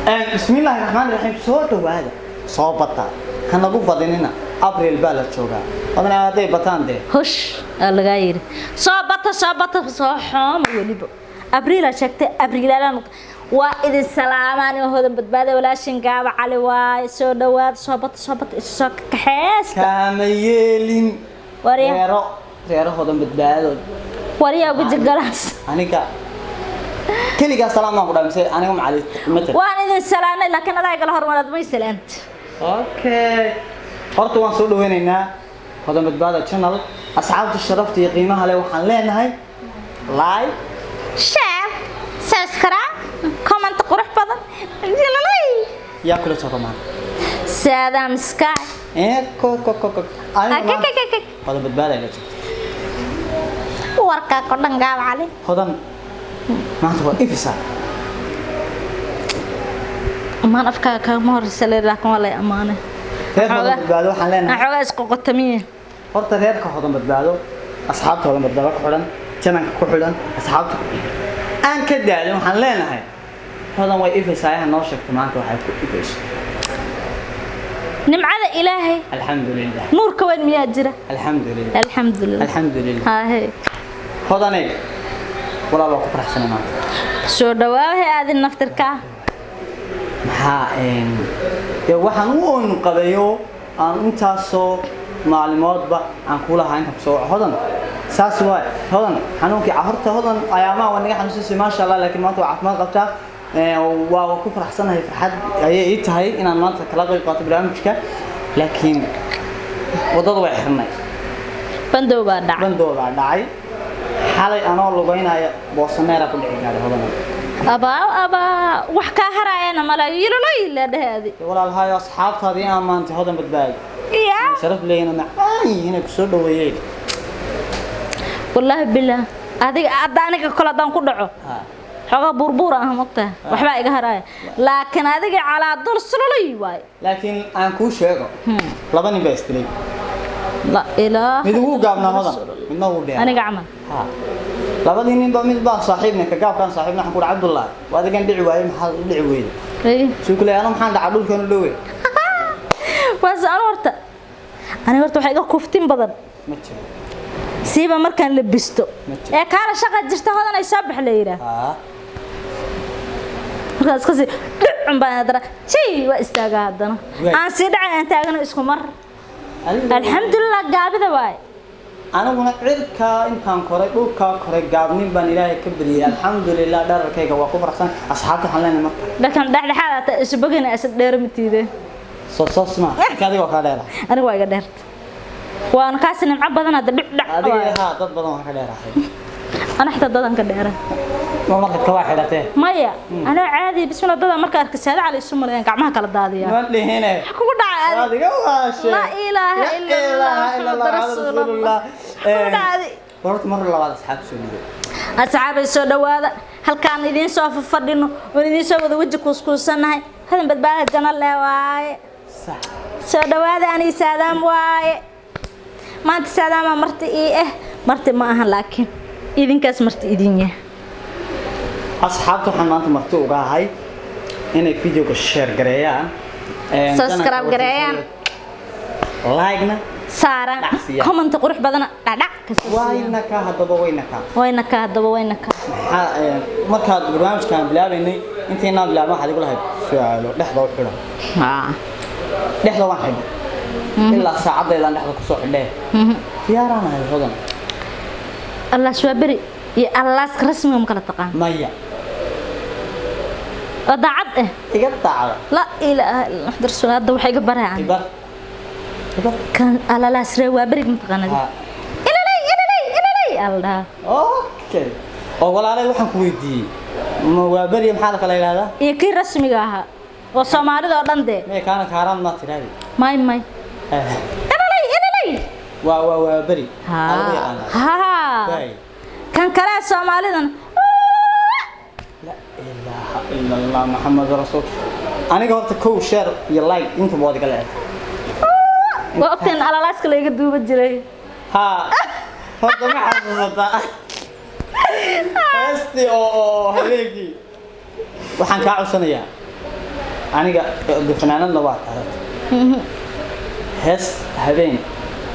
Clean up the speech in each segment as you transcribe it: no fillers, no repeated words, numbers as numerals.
Bismillaahi raxmaani raxiim. Soo dhawaada, soo bata, ha nagu badinina. Abriil baa la joogaa, odana hadday bataan dee. Hush aa lagaa yidhi. Soo bata, soo bata, soo xooma. Weliba Abriilaa sheegtay, Abriilalaan waa idin salaamaan oo Hodan Badbaada walaashin Gaaba Cali waaye. Soo dhawaada, soo bata, soo bata, isu soo kaxeesta. Kaama yeelin. Warya. Reero reero Hodan Badbaado. Waryaa guji galaas. Aniga keligaa salaam baan ku dhahay mise aniga macali matal? Waan idin salaanay, laakiin adaa igala hormaraad, may salaanta. Okay, horta waan soo dhaweynaynaa Hodan Badbaado Channel. Asxaabta sharafta iyo qiimaha leh, waxaan leenahay like, share, subscribe, comment qurux badan. Jilalay. Yaa kula jooga maanta? Saadam Sky. Ee ko ko ko ko aniga Ah, maanta ka, ka, ka. Hodan Badbaado ay la joogto. Warkaa ko dhan, Gaaba Cali. Hodan, maanta waa ifisa. Amaan afkaaga kagama horeysa le, laakiin waa lay amaanay. Reer Hodan Badbaado waxaan leenahay xoogaa isqoqotamiye. Horta reerka Hodan Badbaado, asxaabta Hodan Badbaado ku xidhan, channelka ku xidhan, asxaabta aan ka daalin, waxaan leenahay Hodan way ifaysaa. Ha noo sheegto maanta waxay ku ifayso. Nimcada Ilaahay. Alxamdulilah. Nuurka weyn miyaa jira? Alxamdulilah. Alxamdulilah. Alxamdulilah. Hahe. Hodane, walaal, waa ku faraxsanay maanta. Soo dhawaahe aadin naftirka. Maxaa dee waxaan u oon qabayo aan intaasoo maalimoodba aan kula lahaa intaan kusoo waco, Hodan saas waay, Hodan xanuunkii horta Hodan ayaamaha waa naga xanuunsanaysa, maasha Allah, laakiin maanta waa caafimaad qabtaa. Waa ku faraxsanahay, farxad ayay ii tahay inaan maanta kala qayb qaato barnaamijka, laakiin waddada way xirnay. Bandow baa dhacay. Bandoo baa dhacay. Xalay anoo lugeynaya boosaneera ku dhici gaaray, Hodan. Abaa abaa, wax kaa haraayana mala yiloloy la dhahaadi. Walaalhayo, asxaabtaadii aan maanta Hodan Badbaado ya sharaf leeyina macaan yihiin inay kusoo dhaweeyeen. Wallaahi bilah, adiga hadda aniga kole haddaan ku dhaco Ha. xoogaa buurbuur ah, mogtahay, waxbaa iga haraaya, laakiin adiga calaa dul suloloy waay. Laakiin aan kuu sheego, laba nin baa isdilay. La ilaaha. Mid wuu gaabnaa, Hodan, midna wuu dheeraa. Aniga camal. Ha, labadii ninba mid baan saaxiibna, ka gaabkaan saaxiibna. Waxaan ku dhahay, "Cabdullaahi, waa adigan dhici waayey, maxaa u dhici weyday?" Ay. Suu kule, "Ana maxaan dhacaa? Dhulkan u dhowe." Waas anu horta, aniga horta waxaa iga kuftin badan. Ma jiro. Siiba markaan labisto Ma jiro. ee kaala shaqa jirta, Hodan ay soo bax la yidhaah. Markaas kasii dhicun baan haddana jay waa istaagaa haddana. Waay. Aan sii dhacay, aan taagano isku mar. Alxamdulilah, gaabida waay. Aniguna cirkaa intaan koray, dhulkaa koray, gaabnin baan Ilaahay ka bariyay. Alxamdulilah, dhararkayga waa ku faraxsan. Asxaabta waxaan leenahay marka Laakiin dhexdhexaad aata isu bogina isa dheermatiide. Soo soos ma adiga waa kaa dheerahay. Aniga waa iga dheerta, waana kaasi nimco badan hadda dhic dhac Adiga waay. Haa, dad badan waa ka dheerahay. Ana xitaa dadan ka dheera. Ma markaad kabaa xidhatee? Maya, anoo caadi, bismillah, dada marka arka Saada Cali isu maleeyaan, gacmaha kala daadiyaa. Ma dhihine. Kugu dhacay adiga? Adiga waashe. La ilaaha illa Allah, Muhammad rasuulullah. Kugu dhacay. Horta mar labaad asxaab soo dhigo. Asxaabay, soo dhawaada. Halkaan idiin soo fadhino oon idiin soo wada weji kuuskuusanahay, Hadan Badbaada Channel leh waaye. Sax. Soo dhawaada. Ani Saadaam waaye. Maanta Saadaamaa marti ii ah. Marti ma ahan, laakiin idinkaas marti idin yahay. Asxaabta waxaan maanta marti uga ahay inay videoga share gareeyaan, Subscribe gareeyaan. Like-na saaran. Dhacsiya. Comment qurux badana dhacdhac ka soo siiyaan. Wayna ka haddaba, wayna ka. Wayna ka haddaba, wayna ka. Maxaa markaad barnaamijkaan bilaabaynay, intaynaan bilaabin, waxaad igu lahayd su-aalo dhexda u xidho. Dhexda waan xidhay, ilaa saacaddaydaan dhexda kusoo xidhee diyaaraan ahay, Hodan. Allaas waa beri iyo allaaska rasmiga ma kala taqaan? Maya. Oo daacad ah. Iga daacda. La ilaaha illa Muhammad rasuul. Hadda waxay iga barayaan. Ibar ibar. Kan alalaas ree waa berig, ma taqaanad? Ha. Ilalay ilalay ilalay aldaa. Okay, oo walaalay, waxaan ku weydiiyey, ma waa beriya maxaa la kala yidhahdaa? Iyo kii rasmiga ahaa oo Soomaalida oo dhan dee. Maya, kaana kaaraan maa tidhaahdi? May may, ilalay ilalay. Waa beri aa lagu yaqaanaa. Ha. Waay. Kan kale Soomaalidan. La ilaaha ila Allah, Maxamed rasuul. Aniga horta kow share iyo like intaba waad iga leedahay. Waa ogteen alalaaska layga duuba jiray. Ha, horta ma xasuusataa heestii oo habeenkii? Waxaan kaa codsanayaa Aniga de fanaanadna waa tahay. Hees habeen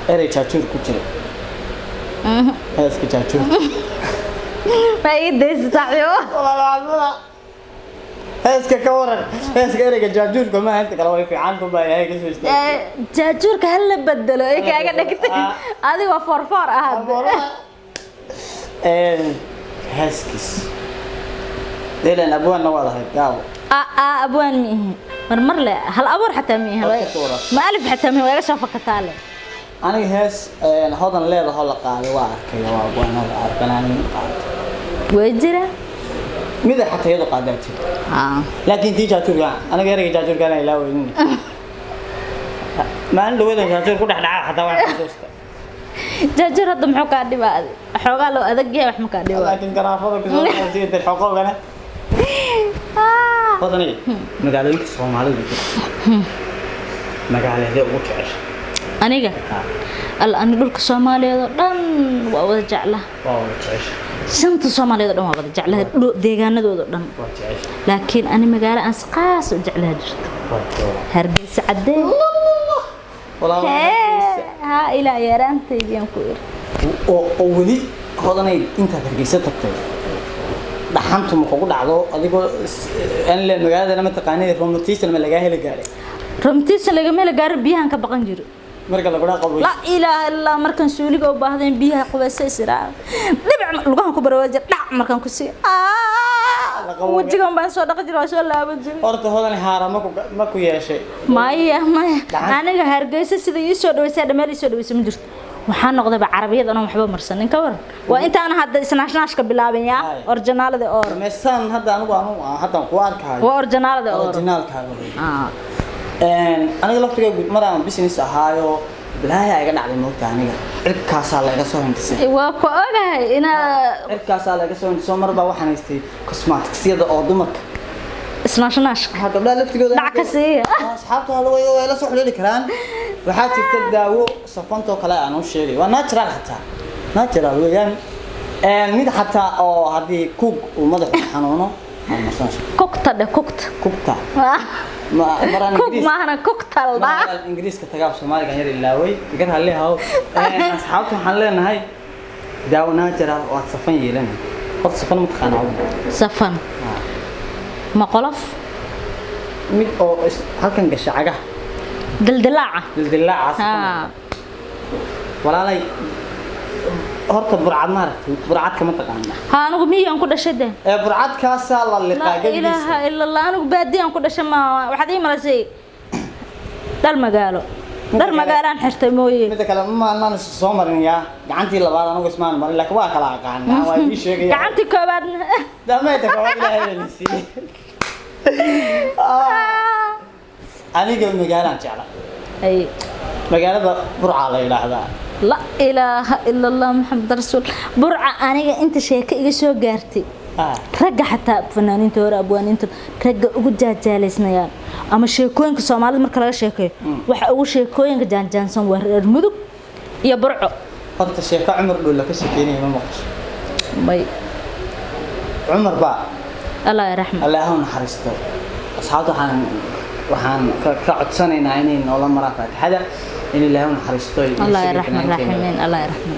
erey jaajuur ku jira, heeska jaajuur. Ma ii daysa, saaxiibo? Heeska ka waran, heeska ereyga jaajuurka ma inta kale way fiican baa ilaahay ka soo istaagay. Jaajuurka ha la bedelo ay kaaga dhigtay. Adiga waa foorfoor ah hadda. Heeskiis deelan abwaanna waad ahayd, gaabo. Abwaan ma ihi, marmar le hal abuur xataa ma ihi. Halka tuura. Ma alif xataa ma ihi, waa iga soo fakataa le. Aniga hees Hodan leedahoo la qaaday waa arkay, waa abwaanada fanaaniin qaaday. Way jira. Mida xataa iyadu qaadaa jirta, laakiin tii jaajuurka aniga ereyga jaajuurka anaa ilaa weynin. Maalin dhawadan jaajuur ku dhex dhaca xataa waan xasuusta. Jaajuur hadda muxuu kaa dhibaa? Xoogaa loo adag yahay, wax ma kaa dhibaa. Laakiin garaafada kusoo sii xoqoogana. Hodanay, magaalooyinka Soomaalidu jirta magaaladee ugu jecesha? Aniga al ani dhulka Soomaaliyeed oo dhan waa wada jeclaha. Waa wada jecesha? Shanta Soomaaliyeed oo dhan waa wada jeclaha, deegaanadooda oo dhan. Waa jecesha. Laakiin ani magaalo aan si qaas u jeclaha jirto. Waa jecesha. Hargeysa caddee. Walaa. Hee, ha ilaa yaraantaydii aan ku iri. Oo weli Hodanay intaad Hargeysa tagtay dhaxantu ma kugu dhacdo adigoo aan le magaaladana ma taqaanid, romatism ma lagaa heli gaaray? Rumtiisa lagama heli gaaro, biyahan ka baqan jiro. Marka lagu dhaaqo. La ilaaha illaa, markaan suuliga u baahdeen biyaha qubaysa isiraa dhibic lugahan ku barwaa jir dhac markaan ku sii wejigan baan soo dhaqi jira, waa soo laaban jiray. Horta Hodan haara ma ku yeeshay? Maya, maya. Dhaxan- Aniga Hargeysa sida ii soo dhaweysay dhameel ii soo dhaweysay ma jirto. Waxaan noqdayba carabiyad anoo waxba marsanin. Ka waran waa intaana hadda isnaashnaashka bilaabin yaa. Hay. Orginaalada oor. Meesaan hadda anigu anu haddaan ku arkayo. Waa orginaalada oor. Originaalkaaga wey. Aniga laftigaygu maraan business ahaayo balaayaa iga dhacday, moogta, aniga cirkaasaa laga soo hindhisay. Waa ku ogahay inaa Cirkaasaa laga soo hindhisay. Mar baa waxaan haystay cosmetics-yada oo dumarka. Isnaashnaashka. Waxaa gabdhaha laftigooda dhac ka siiya. Asxaabta hal way la soo xiriiri karaan. Waxaa jirta daawo safantoo kale aan u sheegay, waa natural, xataa natural weeyaan. Mid xataa oo haddii kuug uu madaxu xanuuno aan marsanayso. Kugta dheh, kugta. Kugta ma maraan Kug Ingiriis maahana, kugta la dhahaa. Maraan Ingiriiska tagaa Soomaaliga yar ilaaway, igar halle haw. Asxaabta waxaan leenahay daawo natural oo aad safan yeelanay. Horta safan ma taqaanaa? Safan ma qolof? Mid oo halkan gasha cagaha. Dildilaaca. Dildilaaca safan. Walaalay, horta burcad ma aragtay? Burcadka ma taqaanaa? Ha, anigu miyaan ku dhashay de. Ee burcadkaasaa la liqaa Laa gebigiisa. ilaaha ila Allah, anigu baadiyaan ku dhashay. Ma waxaad ii malaysay dhal magaalo? Dhar magaalaan xirtay mooye. Midda kale ma anaan is soo marin yaa gacantii labaad, anigu ismaan marin, laakiin waa kala aqaanaa, waa ii sheegaya. Gacantii koobaadna. Dhammaynta koowaad Ilaahay baa siiyey. Aniga magaalaan jecla. Ay. Magaalada Burcaa la yidhaahdaa. La ilaaha ila Allah, Maxamed rasuul. Burca aniga inta sheeko iga soo gaartay, ragga xataa fanaaniinta hore, abwaaniinta, ragga ugu jaajaalaysnayaan ama sheekooyinka Soomaalida marka laga sheekeeyo, waxa ugu sheekooyinka jaanjaansan waa reer Mudug iyo Burco. Horta sheeko Cumar Dhulla ka sheekeynaya ma maqasho? May. Cumar baa Allah raxma. Allah ha u naxariisto. Asxaabta waxaan ka codsanaynaa inay noola maraan faatixada in Ilaahay u naxariisto iyo Allah isaga raxma fanaankeena. Raximin, Allah raxma.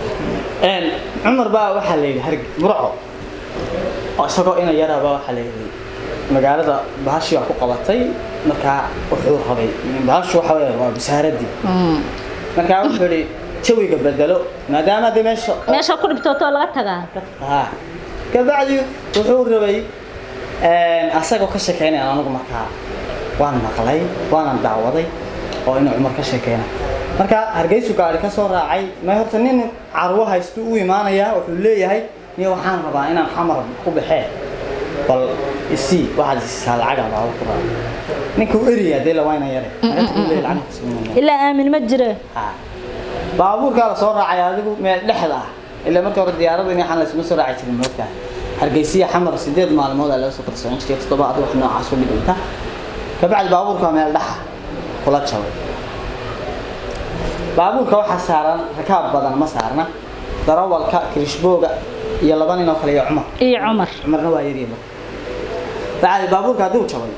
Cumar baa waxaa la yidhi Harg Burco oo isagoo ina yaraba waxaa la yidhi magaalada bahashii waa ku qabatay. Markaa wuxuu rabay bahashu waxa weeye waa basaaradii. Markaa wuxuu yidhi jawiga bedelo maadaama dee meesha Meesha ku dhibtootoo laga tagaa. Ha, kabacdi wuxuu rabay asagoo ka sheekeynaya. Anigu markaa waan maqlay waanan daawaday oo inuu Cumar ka sheekeyna. Marka Hargeysu gaari ka soo raacay. May, horta nin carwo haystu u imaanayaa, wuxuu leeyahay niyo waxaan rabaa inaan Xamar ku baxee, bal isii waxaad isiisaa lacag aan baabuur ku raaco. Ninka u eriyaa dee la wayna yare. Naga tag, leeyahay, lacag ku siinaya. Ilaa aamin ma jiro. Ha. Baabuurkaa la soo raacay adigu meel dhexda ah, ilaa marka hore diyaaradda in waxaan laysuma soo raaci jirin, moogtaa. Hargeysiya Xamar 8 maalmood aa laga soo kala socon jiray, 7, adigu wax noocaas u dhiganta. Kabacdi baabuurka meel dhexa kula jabay. Baabuurka waxaa saaran rakaab badan ma saarna, darawalka, kirishbooga iyo laba nin oo kale iyo Cumar. Iyo Cumar. Cumarna waa yaryahay. Marka bacdi baabuurka hadduu jabay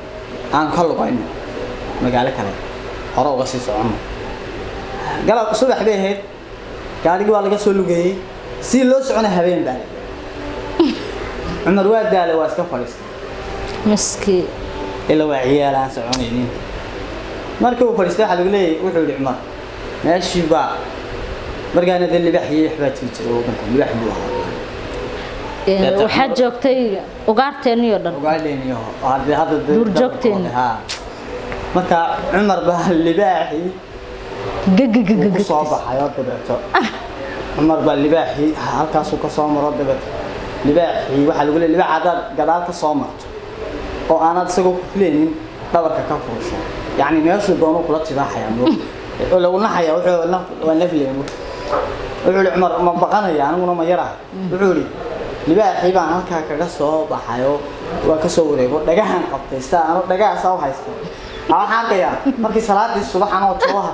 Aan ka lugayno magaalo kale, hore uga sii soconno. Galab subax bay ahayd, gaarigii waa laga soo lugeeyey, si loo socona habeen baa la gaadhay. Cumar waa daalay, waa iska fadhiistay. Miski. Ilaa waa ciyaal aan soconaynin. Markii uu fadhiistay waxaa lagu leeyahay, wuxuu yidhi Cumar, meeshii baa markaana dee libax iyo waxbaa jiri jiray waddanka, libax buu ahaa. Waxaad joogtay ugaarteennii oo dhan. Ugaadheeniyo hadda hadda Duurjoogteeni. Ha, marka Cumar baa libaaxii ku soo baxay oo dabeeto Cumar baa libaaxii halkaasuu ka soo maro. Dabeeto libaaxii waxaa lagu leeyahay, libaax haddaad gadaal ka soo marto oo aanaad isagoo ku filaynin dhabarka ka fuusho, yacni meeshuu doonuu kula tibaaxayaa mo oo lagu naxaya, wuxuu waa naflaya mo. Wuxuu yihi Cumar, ma baqanaya aniguna ma yaraha. Wuxuu yihi, libaaxii baan halkaa kaga soo baxayo, waa ka soo wareego, dhagahan qabtay saa anoo dhagahaasaa u haysta. Waxaan arkayaa markii salaadii subax anoo jooha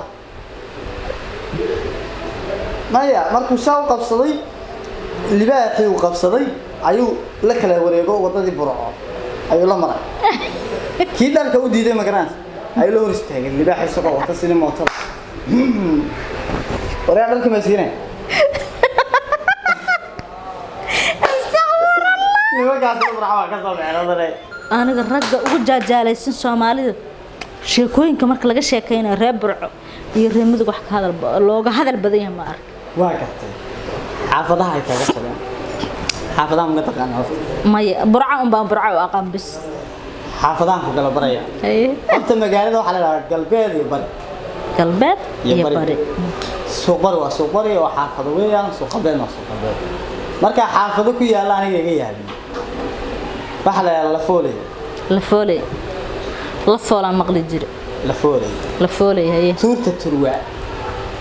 maya. Markuu saa u qabsaday libaaxii uu qabsaday ayuu la kala wareego, wadadii Burco ayuu la maray. Kii dharka u diiday magaranaysa ayuu la hor istaagay libaax isagoo wata sidii mootada. Waryaa, dharkii ma siinay nimankaas Burco waa ka soo baxeen odane. Aniga ragga ugu jaajaalaysan Soomaalida sheekooyinka marka laga sheekaynayo, reer Burco iyo reer Mudug, wax ka hadal looga hadal badan yahay ma ark. Waa gartay. Xaafadaha ay kaga jabeen, xaafadaha ma taqaana horta? Maya, Burco un baan Burco u aqaan bis. Xaafadahan ku kala baraya. Haye. Horta magaalada waxaa la dhahaa galbeed iyo bari. Galbeed iyo iyo bari. Bari. Suuq bari waa suuq bari oo xaafado weeyaan, suuq galbeed waa suuq galbeed. Marka xaafado ku yaalla aniga iga yaabin waxaa la yidhaha Lafooley. Lafooley, la foolaan maqli jire. Lafooley. Lafooley, haye. Tuurta Turwaa.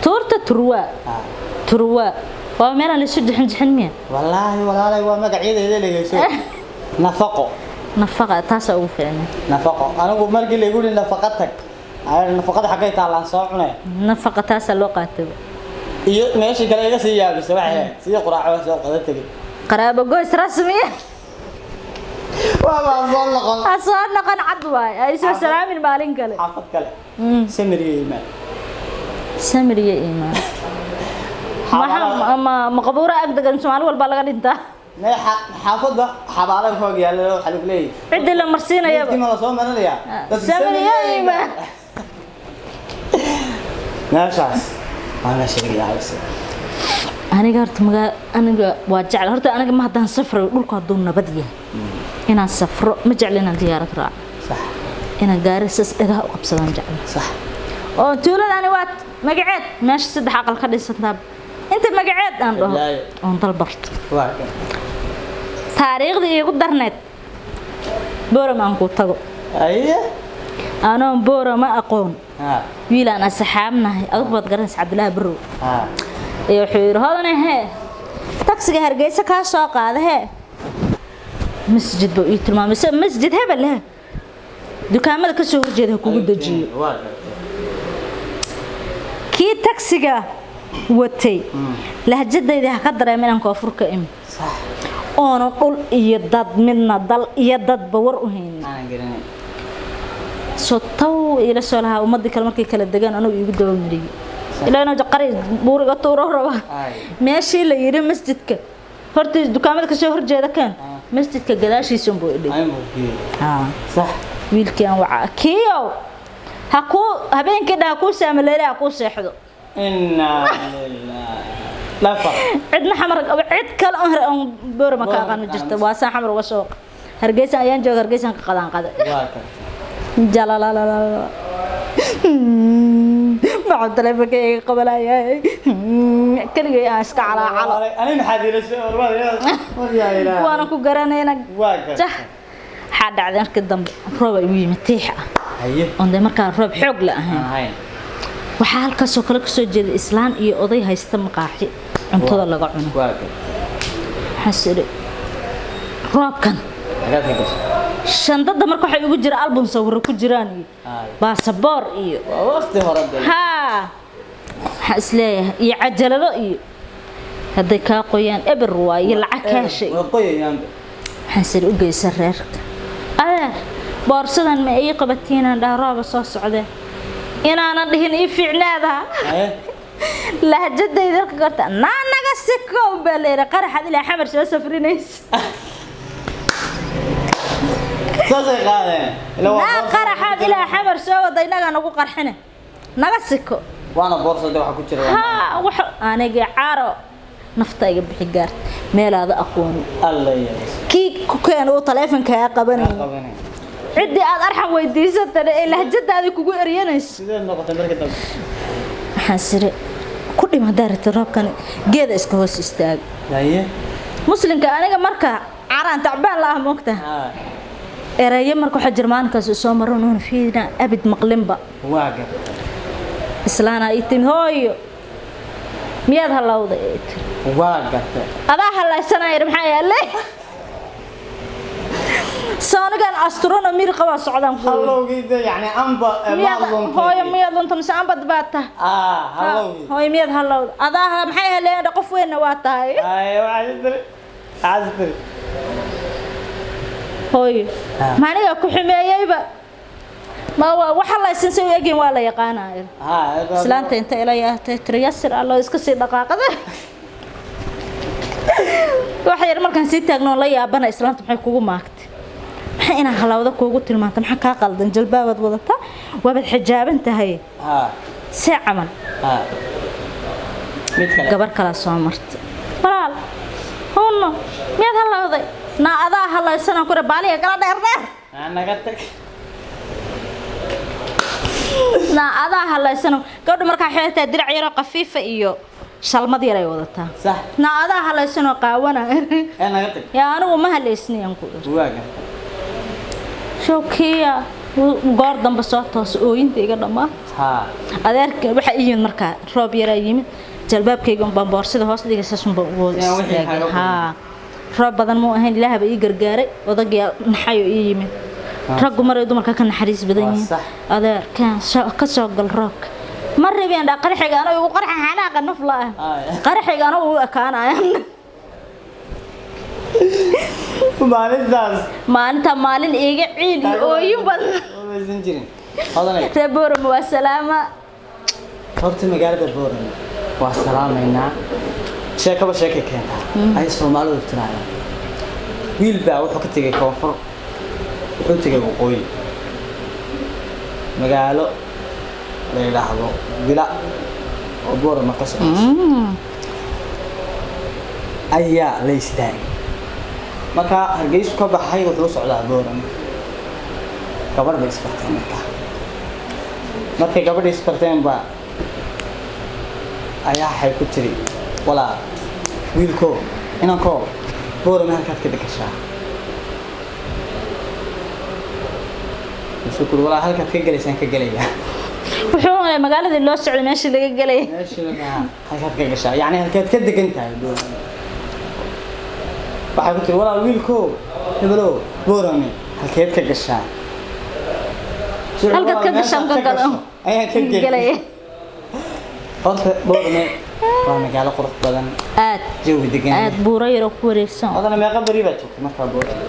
Tuurta Turwaa. Ah. Turwaa waa meelaan laisu jixin jixin miya? Wallaahi walaalay, waa magacyadeeda dhegeyso. Nafaqo. Nafaqa taasaa ugu fiicnay. Nafaqo, anigu markii laygu yidhi nafaqa tag, ayaan nafaqada xaggay taallaan soo cunay. Nafaqa taasaa loo qaatay. Iyo meeshii kale iga sii yaabisa waxay ahayd sidii quraaco soo qada tegey. Qaraabo goys rasmiya. Waa baa soo noqon. Ha soo noqon, cad waay, ay soo salaamin maalin kale. Xaafad kale, Samiriyo Iimaan. Samir iyo Iimaan. Maxaa ma qabuura ag degan? Soomaali walbaa laga dhintaa. Mee, xaafadba xabaalo ku ag yaalla waxaa lagu leeyahay ciddii la marsiinayaba meydkii ma la soo marinayaa? Ah, Dadka Samir iyo Iimaan. Meeshaas waa meesha iga yaabisay. Aniga horta magaa aniga waa jecel horta, aniga ma haddaan safrayo, dhulku hadduu nabad yahay inaan safro ma jecla, inaan diyaarad raaco, inaan gaari saas dhagaha u qabsadaan jecla, oo tuuladani waa magaceed, meesha saddex aqal ka dhisantaa inta magaceed aan dhaho. Wallaahi. Oon dal barto. Waa kan. Taariikhdii iigu darneed, Boorama aan ku tago. Aye. Anoon Boorama aqoon, wiilaan asxaabnahay, adugu baad garanaysa, Cabdilaahi Barrow, iyo wuxuu yidhi, "Hodane hee, taksiga Hargeysa kaa soo qaada hee, masjid buu ii tilmaamay, masjid hebel he dukaamada ka soo horjeeda ha kugu dejiyo." Waa gartay. Kii taksiga watay lahjadayda ha ka dareema inaan koonfur ka imi, oonan dhul iyo dad midna, dal iyo dadba war u haynin. Aanan garanayn. Soo taw ila soo lahaa ummadii kale markay kala degaan anugu iigu daba mariyey ilaa inuu qari buuriga tuuro raba. Meeshii la yidhi masjidka horta dukaamada kasoo horjeeda kan masjidka gadaashiisa unbuu idhig. Ay mugeey. Wiilkii aan wacaa, kiyow ha kuu habeenkii dha ha kuu saamaleyle ha kuu seexdo. Inna lillahi lafa. Cidna Xamar, cid kale oon oon Boorama ka aqaan ma jirto. Waa saan Xamar uga soo, Hargeysa ayaan jooga, Hargeysaan ka qadaan qaday. Waa kartay. Jalalala, maxaa taleefanka iga qabanayay? Keligay aan iska calaacalo. Ani maxaad ila soo war yaa ilaahay. Waana ku garanayna. Waa gartay. Jah, waxaa dhacday markii dambe roob ay igu yimid tiix ah, oon dee markaa roob xoog la ahayn. Aan ahayn. Waxaa halkaasoo kale kasoo jeeda islaan iyo oday haysta maqaaxi cuntada laga cuno. Waa gartay. Waxaan is idhi roobkan Xagaad ka gashay? Shandada marka waxaa igu jira album sawirro ku jiraan iyo baasaboor iyo Waa waqti hore dee. Haa, waxaan isleeyahay iyo cajalado iyo hadday kaa qoyaan eber waay, iyo lacag kaashay. Waa qoyayaan. Waxaan siri u geysa reerka, adeer Boorsadan ma ii qabatiinaan dhaha, rooba soo socdee, inaanan dhihin ii fiicnaada. Haye. Lahjadayda ka garta naa naga sikow baa la yidhi, qaraxaad ilaa Xamar soo safrinaysa. Saasay qaadeen. Ilaa waa naa boorso. Qaraxaad ilaa Xamar soo wada, innagaa nagu qarxine, naga siko. Waana boorso de waxa ku jira. Haa, wax aniga caro nafta iga bixi gaarta meelaada aqooni. Alla yees. Kii ku keena uu taleefankaa qabanaya. Qabanay. Ciddii aad arxan weydiisatana ee lahjadaada kugu eryanayso. Sidee noqotay markii dambe? Waxaan sire ku dhim haddaa rabtid roobkan, geeda iska hoos istaag. Haye. Muslimka aniga marka caraan tacbaan la ah, moogta. Haa. Erayo marka waxaa jira maalinkaas soo maro nuuna fiina abid maqlinba. Waa gartay. Islaanaa ii timid, hooyo miyaad halowday, ii tiri. Waa gartay. Adaa halaysanaya, maxaa yeelay soonigan asturan oo miri qabaa socdaan ku. Hallowgii de yani amba miyaad hooyo miyaad lunta mise ambad baa tahay? Ah, hallowgii. Hooyo miyaad halowday, adaa maxay heleen, qof weynna waa tahay. Haye, waxaad tiri, waxaad tiri. Hooyo Ah. maaniga ku xumeeyeyba ma waa waxa laysan say u egin, waa la yaqaanaya. Haa. Islaanta inta ila yaatay tiri yasir allo iska sii dhaqaaqada. Waxa yar markaan sii taagnoon la yaabana, islaanta maxay kugu maagtay, maxay inaa halawda kuugu tilmaantay, maxaa kaa qaldan, jalbaabaad wadataa, waabaad xijaaban tahay. Haa. See camal. Haa, mid kale. Gabar kalaa soo martay, walaal hunno miyaad halawday, naa adaa halaysanaan kure, baaliga kala dheer dheer. Aa, naga tag. Naa adaa halaysano, gabadha markaa waxay wadataa dirac yaroo khafiifa iyo shalmad yar ay wadataa. Sax. Naa adaa halaysanoo qaawana. Ee, naga tag. Yaa anigu ma halaysnayaan ku iri. Waa gartay. Showkiya goor dambe soo toos ooyinta iga dhammaat. Haa. Adeerka waxaa ii yimid markaa roob yaraa yimid, jalbaabkayga unbaan boorsada hoos dhigay, saas unbaan ugu Yaa wixii istaagay. kaaga. Haa, roob badan muu ahayn, ilaahaba ii gargaaray, odagiyaa naxayo ii yimid. Raggu maray dumarka ka naxariis badan Waa yihiin. sax. Adeerkaan ka soo gal roobka ma rabeen dhaa, qaraxiga anoo igu qarxa xanaaqa naf la ah. Ay. Qaraxiga anoo u ekaanaya. Maalintaas. Maalinta maalin iiga ciil iyo ooyin badan. Maysan jirin hodanay. Reer Boorama waa salaama. Horta magaalada Boorama waa salaamaynaa. Sheekaba sheekay keentaa ay Soomaalidu tiraahdaa. Wiil baa wuxuu ka tegay koonfur, wuxuu tegay waqooyi, magaalo la yidhaahdo Bila oo Boorama ka socota ayaa la istaagay. Markaa Hargeysu ka baxay, wuxuu u socdaa Boorama. Gabadh bay isbarteen. Markaa markay gabadha isbarteen baa ayaa waxay ku tiri, walaa wiilko, inankoo, Boorama halkaad ka degashaa? Muxuu kuri, walaa halkaad ka gelaysaan ka gelayaa. Wuxuu malay magaaladii loo socday meeshii laga gelay. Meeshii halkaad ka gashaa, yacni halkaad ka degan tahay Boorame? Waxay ku tiri, walaal wiilko hebelow, Boorame halkeed ka gashaa? Halkaad ka gashaan ka galo. Ayaan ka gelay. Gelaya. Horta Boorame waa magaalo qurux badan, aad jawi degan. Aad buuro yaroo ku wareegsan. Odana meeqa beri baad joogtay markaa Boorame?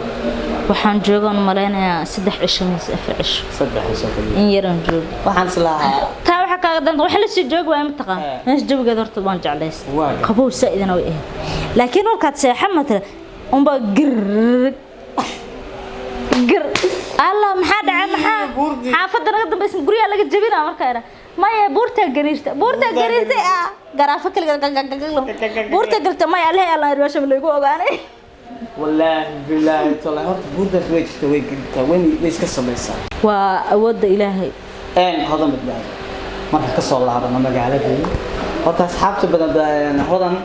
Waxaan joogaan malaynayaa 3 cisho mise 4 cisho. 3 cisho kaliya. In yaraan joogo. Waxaan islahaa Taa waxaa kaaga danta waxa lasii joogi waaya mataqaan. Eh. Meesha jawigeeda horta waan jeclaystay. Waa gartay. Qabow saa-idana way ahayd, laakiin markaad seexa matala unbaa gir gir, alla maxaa dhacay, maxaa Buurtii. Xaafadda naga dambaysan guryaha laga jebinaa markaa idhaa maya, buurtaa gariirta, buurtaa Buurtaa. Gariirtay ah garaafo kaliga, buurta garta maya, allahi alla meesha laygu ogaanay. Wallaahi bilaahi tallaahi, horta buurtaas way jirta, way gariirtaa, way iska samaysaa. Waa awoodda Ilaahay. Een Hodan Badbaado, marka ka soo laabano magaaladii, horta asxaabta badan baa Hodan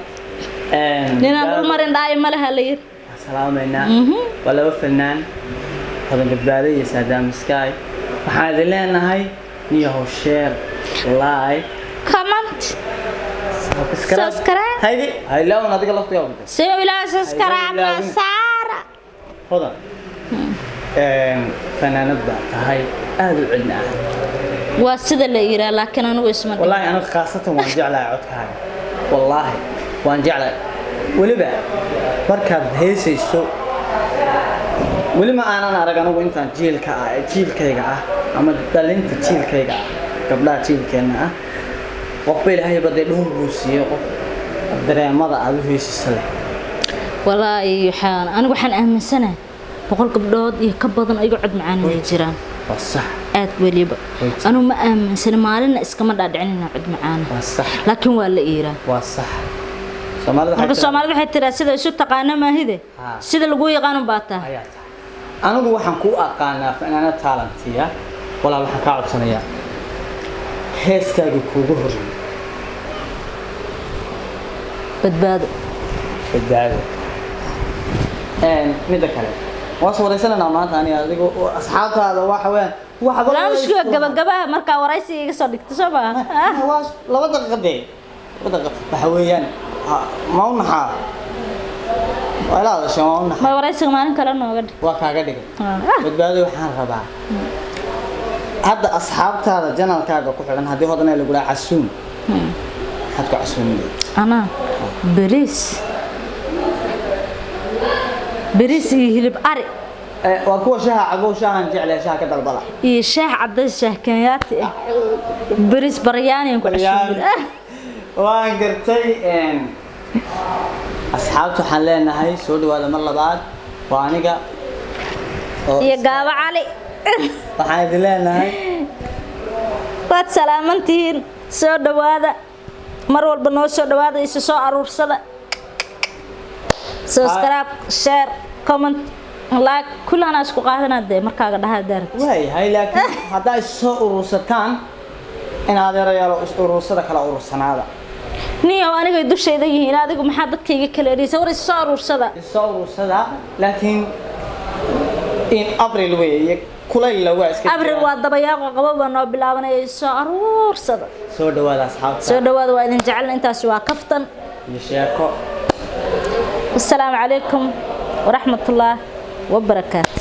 een Ninaan dhul marin dhaayo ma laha la yiri. Salaamaynaa. Waa laba fanaan, Hodan Badbaado iyo Saadaam Sky. Waxaan idin leenahay niyahow share, like, comment. Subscribe. Subscribe. Haydi haylawn adiga laftigaaga. Soo ilaa subscribe na saara. Hodan, een fanaanad baa tahay aad u cilmi ah. Waa sida la yiraa, laakiin anigu isma dhihin. والله أنا خاصة وان جعلها codkaaga, والله waan jeclahay, weliba markaad heesayso. Weli ma aanan arag anigu intaan jiilka ah, jiilkayga ah ama dhalinta jiilkayga ah, gabdhaha jiilkeenna ah, qofba Ilaahay ba dee dhowr buu siiyey, qof dareemada aad u heesisa leh. Walaahi waxaan anigu waxaan aaminsanahay 100 gabdhood iyo ka badan ayago cod macaan inay jiraan. Waa sax. Aad weliba. Way jiraan. Anigu ma aaminsana, maalinna iskama dhaadhicin inaa cod macaana. Waa sax. Laakiin waa la iiraa. Waa sax. Soomaalida waxay Marka Soomaalida waxay tiraa sida isu taqaana maahide. Ha. Sida lagu yaqaano baa tahay. Ayaa tahay. Anigu waxaan ku aqaanaa fanaanad taalantiya. Walaal, waxaan kaa codsanayaa heeskaaga kuugu horreeyay. Badbaado. Badbaado. Midda kale waa soo wareysanaynaa maanta aniga adigo oo asxaabtaada waxa weeyaan waxba Barnaamijka gabagabaha markaa waraysiga iga soo dhigto, soo maaha? Waa 2 daqiiqo dee, 2 daqiiqo waxa weeyaan. Ma u naxaa? Waa ila hadashay, waa u naxaa. Ma waraysiga maalin kale nooga dhig. Waa kaaga dhigay. Badbaado, waxaan rabaa hadda asxaabtaada channelkaaga ku xidhan, haddii Hodan lagu dhaha casuum, maxaad ku casuuminay? Anaa bariis, bariis iyo hilib ari. Waa kuwa shaha cabo, shahan jeclaya, shaha ka dalbada. Iyo shaah cadays, shaah kenyaati ah, bariis baryaani ku casuumin. Waan gartay. Asxaabta waxaan leenahay soo dhawaada mar labaad. Waa aniga oo iyo Gaabo Cali. Waxaan idin leenahay Waad salaamantihiin, soo dhawaada, mar walba noo soo dhawaada, isu soo aruursada, subscribe, share, comment, like, kulana isku qaadana dee markaaga dhahaa daarat. Waayahay, laakiin haddaa is soo urursataan, in adeerayaalo is urursada, kala urursanaada. Niyow, anigay dushayda yihiin, adigu maxaa dadkayga kala eriysa? War, is soo aruursada. Is soo urursada, laakiin in April weeye, kulayl waa iska Abril jiraa. Waa dabayaaqo, qabo baa noo bilaabanaya, is soo aruursada. Soo dhawaada asxaabta. Soo dhawaada, waa idin jecelna. Intaasi waa kaftan iyo sheeko. Assalaamu calaykum waraxmatullaah wabarakaatu.